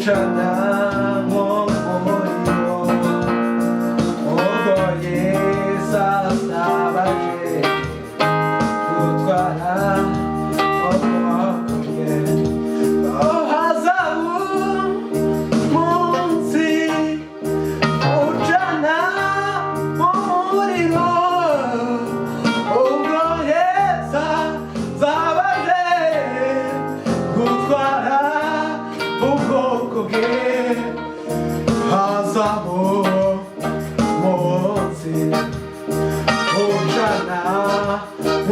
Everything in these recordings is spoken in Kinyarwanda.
Ucana nk'umuriro ubwo Yesu azaba aje gutwara ubwoko bwe. Oh, hazaba umunsi ucana umuriro ubwo Yesu azaba aje gutwara ubwoko bwe. Hazaba umunsi ucana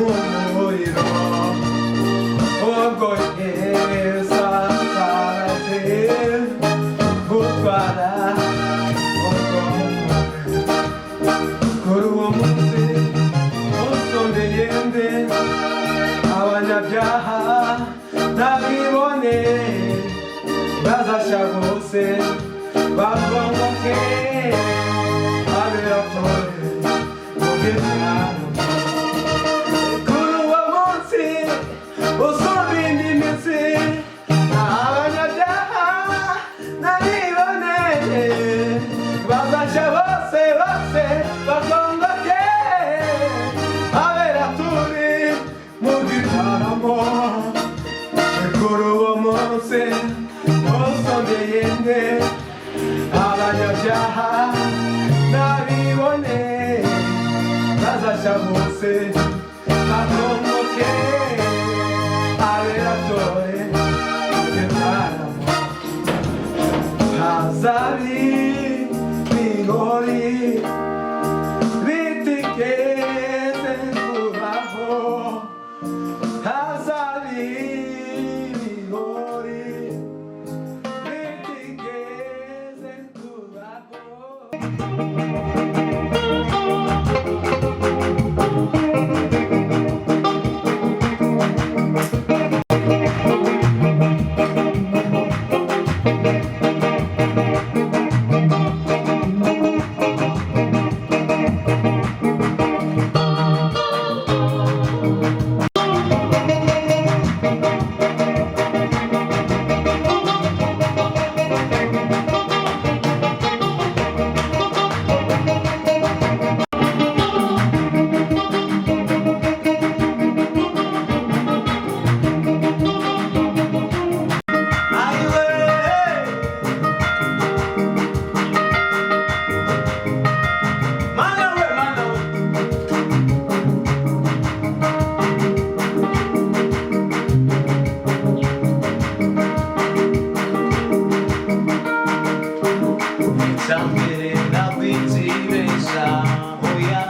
umuriro ubwo Yesu azaba aje gutwara ubwoko bwe. Kuri uwo munsi usomeye nde, abanyabyaha n'abibone bazashya bose bakongoke, abera tore mu gitaramo. Kuri uwo munsi usumba indi minsi, abanyabyaha n'abibone bazashya bose bose bakongoke, abera turi mu gitaramo. Kuri uwo munsi usomeye nde, abanyabyaha n'abibone bazashya bose bakongoke, abera tore mu gitaramo. Hazaba ibirori bitigeze kubaho, hazaba ibirori bitigeze kubaho. Mana we, mana we. Icyambere nakwitibesha oya,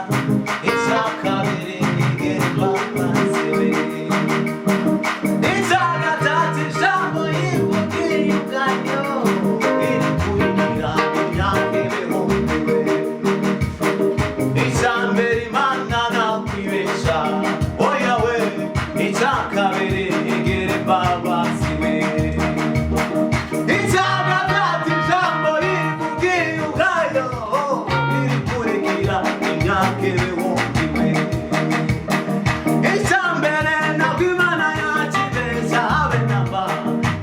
icya kabiri nigere mbabazibe, icya gatatu ijambo yivugiye ubwanyo iri kugira imyaka ibihumbi. Icyambere Imana nakwibesha oya we, icya kabiri nigere mbabazibe, icya gatatu ijambo rivugiye ubwayo riri kurekera imyaka ibihumbi. Icya mbere ntabwo Imana yakibeshya habe namba,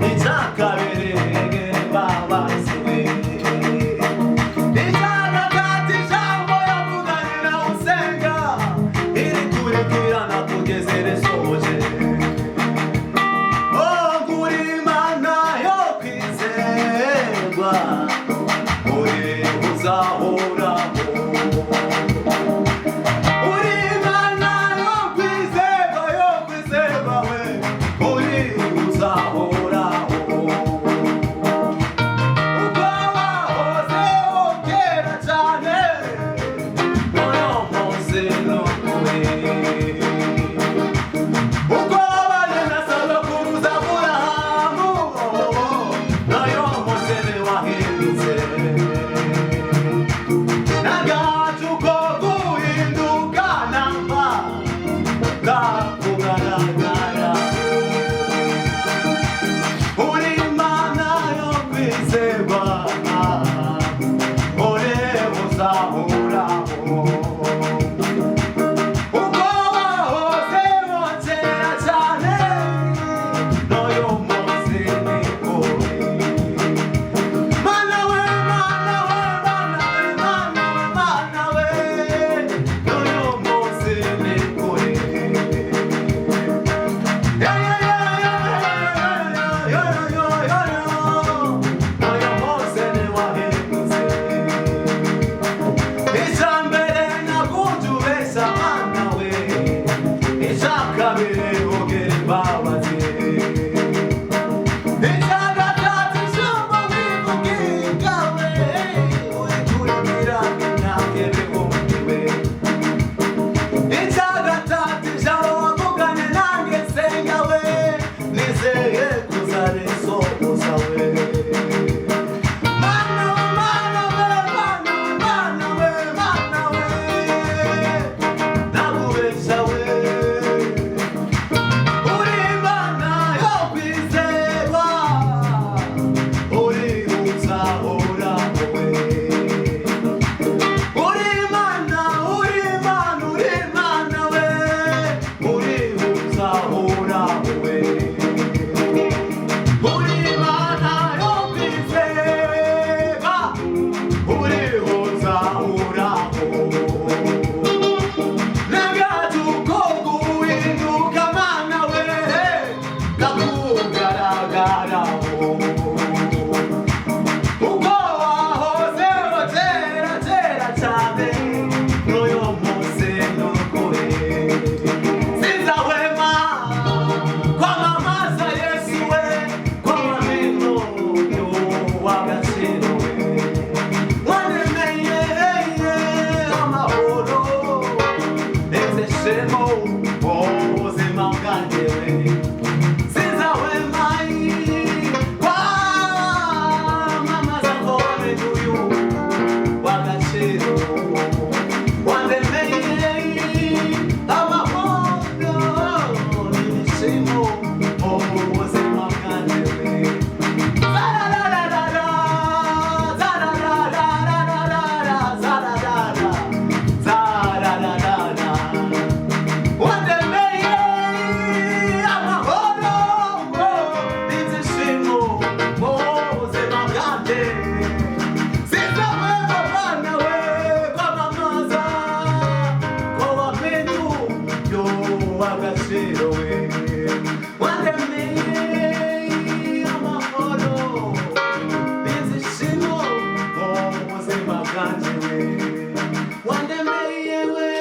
icya kabiri egere mbabaziwe, icya gatatu ijambo yavuganye nawe usenga iri kurekerana kugeza irisoje. Oh, uri Imana yo kwizerwa, uri uzahoraho. Uri Imana yo kwizerwa, yo kwizerwa we, uri uzahoraho. Uko wahozeho kera cyane, uno munsi ni ukuri. Uko wabanye na sogokuruza Aburahamu, nayo munsi ntiwahindutse. Nagacu ko guhinduka namba kakugaragara. Uri Imana yo kwizerwa, uri uzahoraho. Uko wahozeho kabiri ugira imbabazi. Icya gatatu ijambo wivugigawe urikurikira imyaka ibihumbi we. Icya gatatu ijambo wavuganye nanjye nsenga we, nizeye kuzarisohoza we. Mana we, Mana we, Mana we, Mana we, Mana we, ndakubesha we. Uri Imana yo kwizerwa, uri uzahoraho we. Uri Imana, uri Imana, uri Imana we, uri uzahoraho we. Uri Imana yo kwizerwa, uri uzahoraho. Nagatuko guhinduka Mana we, kakugaragaraho. Uko wahozeho kera kera cyane, n'uyu munsi ni ukuri. Sinzahwema kwamamaza Yesu we, kwamamino y'uw'agaciro we. Wandemeye amahoro, ibyishimo ubuzima bwanjye we. Sinzahwema kwamamaza ko wamenye uyu w'agaciro. Wandemeye amahoro n'ibyishimo ubuzima bwanjye we. Zarararara, zararararara, zararara, zarararara. Wandemeye amahoro n'ibyishimo mu buzima bwanjye. Sinzahwema Mana we kwamamaza ko wamenye uyu w'agaciro we. Wandemeye amahoro n'ibyishimo mu buzima bwanjye we. Wandemeye we.